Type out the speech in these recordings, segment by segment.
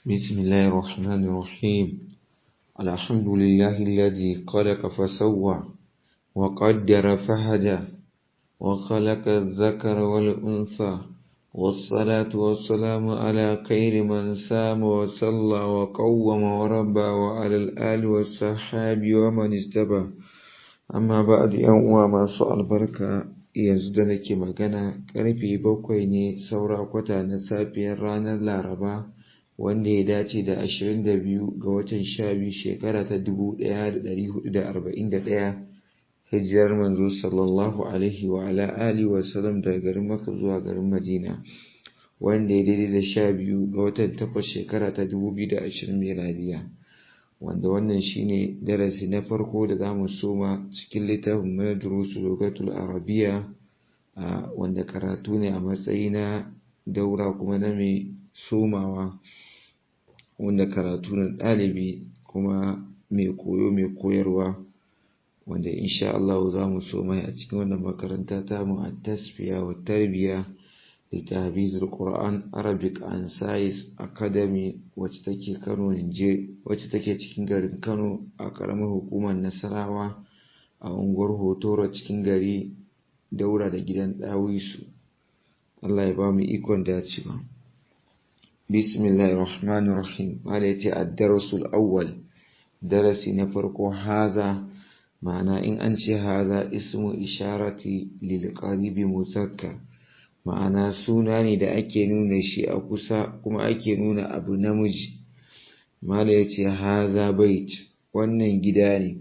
بسم الله الرحمن الرحيم. الحمد لله الذي خلق فسوى وقدر فهدى وخلق الذكر والأنثى، والصلاة والسلام على خير من سام وصلى وقوم وربى وعلى الآل والصحاب ومن استبى. Amma ba'adu, ‘yan uwa masu albarka, yanzu da nake magana karfe 6:45 na safiyar ranar Laraba, wanda ya dace da 22 ga watan 12, shekara ta 1441 hijirar manzo sallallahu alaihi wa ala alihi wa sallam daga garin Makka zuwa garin Madina, wanda ya daidai da 12 ga watan 8, shekara ta 2020 miladiya. Wanda wannan shine darasi na farko da zamu soma cikin littafin Madrusu Lugatul Arabiya, wanda karatu ne a matsayi na daura kuma na mai somawa, wanda karatu na ɗalibi kuma mai koyo mai koyarwa, wanda insha Allah za mu soma a cikin wannan makaranta tamu a Tasfiya wa Tarbiya li Quran Arabic and Science Academy, wacce take Kano Nije, wacce take cikin garin Kano a ƙaramar hukumar Nasarawa, a unguwar Hotoro, cikin gari, daura da gidan Ɗawisu. Allah ya ba mu ikon dacewa. Bismillahir Rahmanir Rahim. Mala yace ad-darsul awwal, darasi na farko. Haza, ma'ana in an ce haza, ismu isharati lil qaribi muzakkar, ma'ana suna ne da ake nuna shi a kusa kuma ake nuna abu namiji. Mala yace haza bait, wannan gida ne.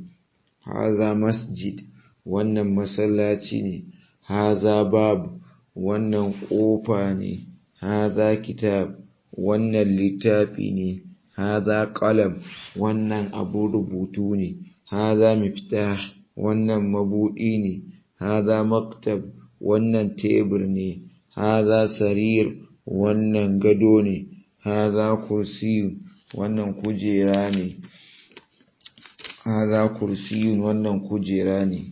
Haza masjid, wannan masallaci ne. Haza bab, wannan ƙofa ne. Haza kitab, wannan littafi ne. Haza qalam, wannan abun rubutu ne. Haza miftah, wannan mabuɗi ne. Haza maktab, wannan tebur ne. Haza sarir, wannan gado ne. Haza kursiyun, wannan kujera ne. Haza kursiyun, wannan kujera ne.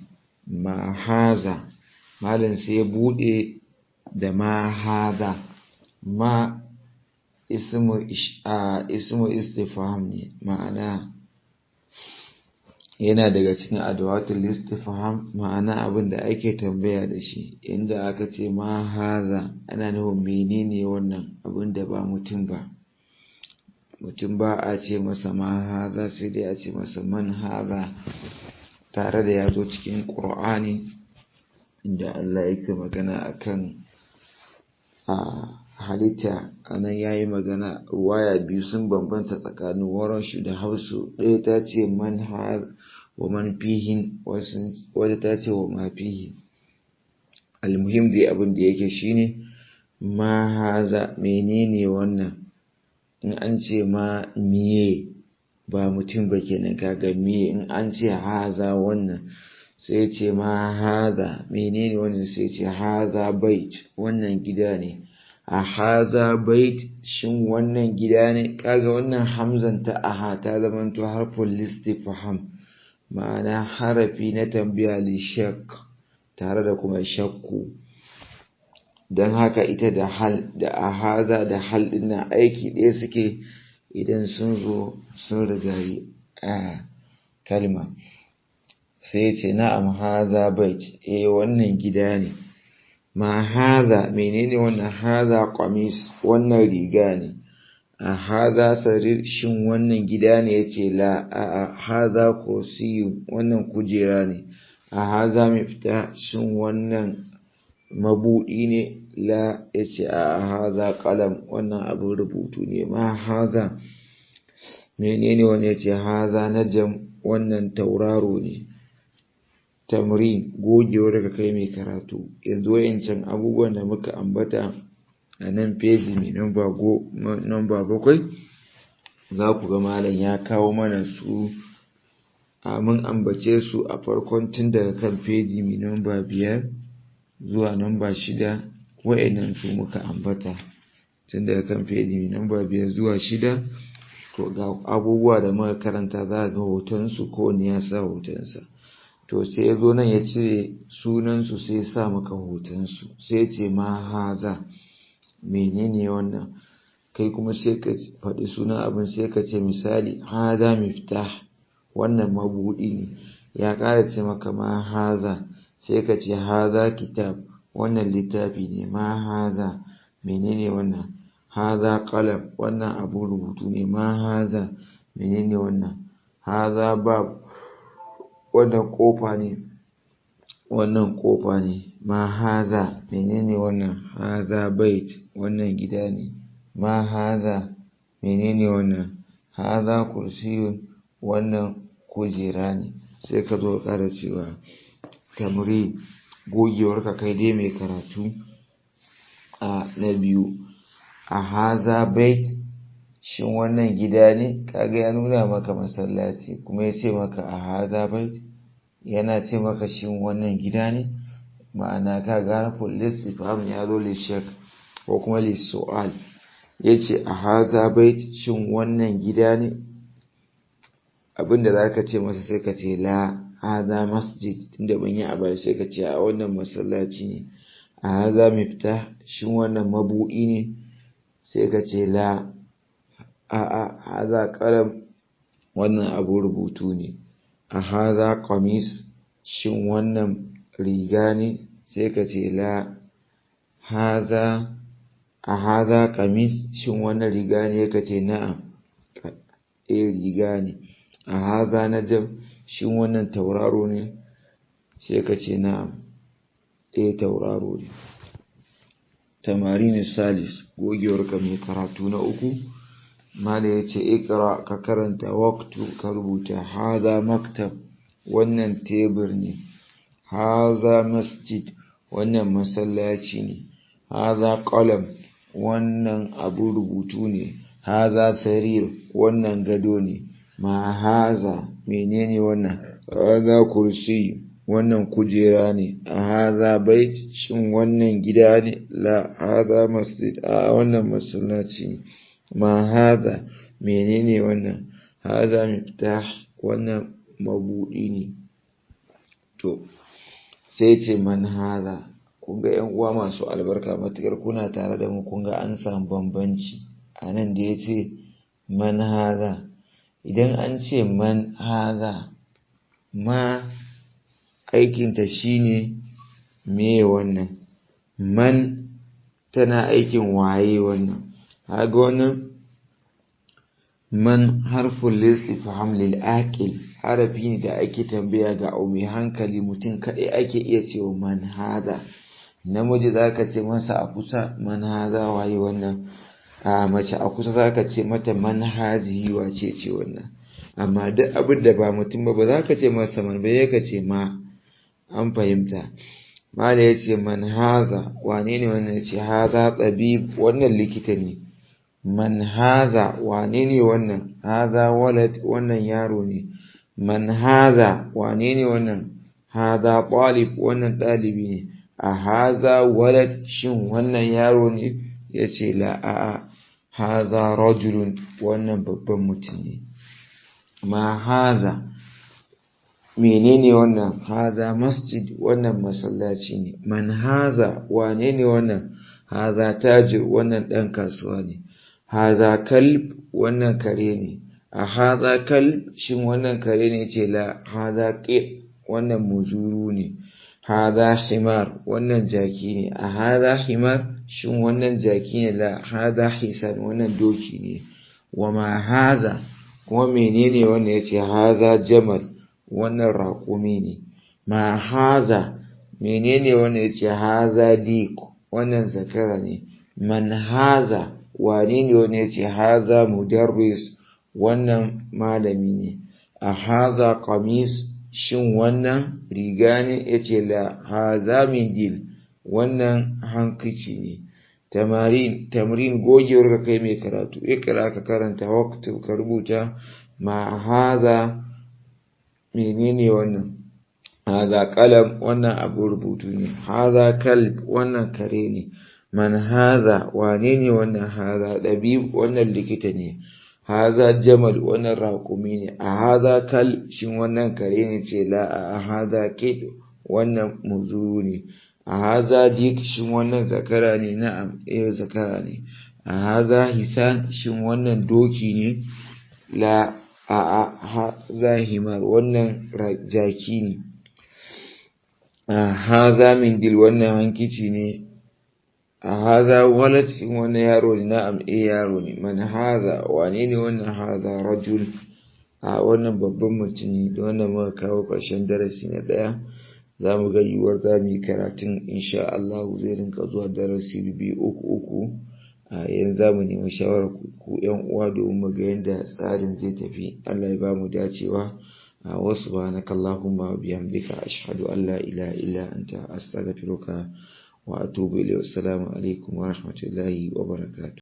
Ma haza? Malam sai ya buɗe da ma haza. Ma ismu istifham ne, ma'ana yana daga cikin adawatul istifham, ma'ana abin da ake tambaya da shi. Inda aka ce ma haza, ana nufin menene wannan abin da ba mutum ba. Mutum ba a ce masa ma haza, sai dai a ce masa man haza, tare da ya zo cikin Qur'ani inda Allah yake magana akan a halitta. Anan yayi magana, ruwaya biyu sun bambanta tsakanin Warashu da Hafsu. Ɗaya ta ce man ha wa man fihin, wata ta ce wa ma fihi. Almuhim dai, abin da yake shine ma haza, menene wannan? In an ce ma, miye, ba mutum ba kenan, kaga miye. In an ce haza, wannan, sai ce ma haza, menene wannan? Sai ce haza bait, wannan gida ne. A haza bait, shin wannan gida ne? Kaga wannan hamzan ta aha ta zamanto harful istifham, ma'ana harafi na tambaya, li shak, tare da kuma shakku. Don haka ita da hal da ahaza da hal dinnan aiki ɗaya suke idan sun zo sun rigayi a kalma. Sai ce na'am, haza bait, eh, wannan gida ne. Ma haza, menene wannan? Haza qamis, wannan riga ne. A haza sarir, shin wannan gida ne? Yace la, a haza kursiyu, wannan kujera ne. A haza mifta, shin wannan mabudi ne? La, yace a haza qalam, wannan abin rubutu ne. Ma haza, menene wannan? Yace haza najam, wannan tauraro ne. Tamrin, gogewar daga kai mai karatu. Yanzu wayancan abubuwan da muka ambata a nan feji mai namba 7, za ku ga malam ya kawo mana su. A mun ambace su a farkon, tun daga kan feji mai namba 5 zuwa namba 6. Wayannan su muka ambata tun daga kan feji mai namba 5 zuwa 6. To, ga abubuwa da muka karanta, za ga hotonsu, kowanne ya sa hotonsa. To, sai ya zo nan ya cire sunansu, sai ya sa maka hotonsu. Sai ya ce ma haza, menene wannan? Kai kuma sai ka faɗi sunan abin, sai ka ce misali haza miftah, wannan mabuɗi ne. Ya ƙara ce maka ma haza, sai ka ce haza kitab, wannan littafi ne. Ma haza, menene wannan? Haza qalam, wannan abun rubutu ne. Ma haza, menene wannan? Haza bab, wannan ƙofa ne. Wannan ƙofa ne. Ma haza, menene wannan? Haza bait, wannan gida ne. Ma haza, menene wannan? Haza kursiyun, wannan kujera ne. Sai ka zo ka ƙara cewa tamri, gogewarka kai dai mai karatu. A na biyu, a haza bait, shin wannan gida ne? Kaga ya nuna maka masallaci kuma ya ce maka a haza bait, yana ce maka shin wannan gida ne? Ma'ana kaga harful istifham ya zo lishak ko kuma lissu'al. Ya ce a haza bait, shin wannan gida ne? Abinda za ka ce masa sai ka ce la haza masjid, tunda mun yi a baya sai ka ce a wannan masallaci ne. A haza miftah, shin wannan mabuɗi ne? Sai ka ce la, a'a, haza qalam, wannan abun rubutu ne. A haza qamis, shin wannan riga ne? Sai ka ce la, haza, a haza qamis, shin wannan riga ne? Ka ce na'am, eh riga ne. A haza najam, shin wannan tauraro ne? Sai ka ce na'am, eh tauraro ne. Tamarin salis, gogewarka mai karatu na uku. Mala ya ce ikra, ka karanta, waqtu, ka rubuta. Haza maktab, wannan tebur ne. Haza masjid, wannan masallaci ne. Haza qalam, wannan abun rubutu ne. Haza sarir, wannan gado ne. Ma haza, menene wannan? Haza kursi, wannan kujera ne. A haza bait, shin wannan gida ne? La, haza masjid, a wannan masallaci ne. Ma haza, menene wannan? Haza miftah, wannan mabuɗi ne. To sai ce man haza. Kun ga ƴan uwa masu albarka, matuƙar kuna tare da mu, kun ga an samu bambanci a nan da ya ce man haza. Idan an ce man haza, ma aikinta shine meye wannan? Man tana aikin waye wannan? Kaga wannan man harful istifham lil aqil, harafi ne da ake tambaya ga mai hankali, mutum kaɗai ake iya cewa man haza. Namiji zaka ce masa a kusa man haza, waye wannan? A mace a kusa zaka ce mata man hazihi, wace ce wannan? Amma duk abin da ba mutum ba, ba za ka ce masa man ba, ka ce ma. An fahimta. Mala ya ce man haza, wane ne wannan? Ya ce haza tabib, wannan likita ne. Man haza, wane ne wannan? Haza walad, wannan yaro ne. Man haza, wane ne wannan? Haza talib, wannan ɗalibi ne. A haza walad, shin wannan yaro ne? Ya ce la, a'a, haza rajulun, wannan babban mutum ne. Ma haza, menene wannan? Haza masjid, wannan masallaci ne. Man haza, wane ne wannan? Haza tajir, wannan ɗan kasuwa ne. Haza kalb, wannan kare ne. A haza kalb, shin wannan kare ne? Ce la, haza qit, wannan muzuru ne. Haza himar, wannan jaki ne. A haza himar, shin wannan jaki ne? La, haza hisan, wannan doki ne. Wa ma haza, kuma menene wannan? Yace haza jamal, wannan raƙumi ne. Ma haza, menene wannan? Yace haza dik, wannan zakara ne. Man haza, wane ne wannan? Yace haza mudarris, wannan malami ne. A haza qamis, shin wannan riga ne? Yace la, haza mindil, wannan hankici ne. Tamarin, tamrin, gogewar ka kai mai karatu. Ikra, ka karanta, waqtu, ka rubuta. Ma haza, menene wannan? Haza qalam, wannan abu rubutu ne. Haza kalb, wannan kare ne. Man haza, wane ne wannan? Haza dabib, wannan likita ne. Haza jamal, wannan raƙumi ne. A haza kalb, shin wannan kare ne? Ce la, a haza qid, wannan muzuru ne. A haza dik, shin wannan zakara ne? Na'am, eh zakara ne. A haza hisan, shin wannan doki ne? La, a'a, haza himar, wannan jaki ne. Haza mindil, wannan hankici ne. A haza walad, shin wannan yaro ne? Na'am, eh yaro ne. Man haza, wane ne wannan? Haza rajul, a wannan babban mutum ne. Da wannan muka kawo ƙarshen darasi na ɗaya. Za mu ga yiwuwar za mu yi karatun insha Allahu zai rinƙa zuwa darasi biyu uku uku. A yanzu za mu nemi shawarar ku ƴan uwa domin mu ga yadda tsarin zai tafi. Allah ya ba mu dacewa. Wa subhanaka Allahumma wa bihamdika ashhadu an la ilaha illa anta astaghfiruka wa atubu ilayk. Assalamu alaikum wa rahmatullahi wa barakatuh.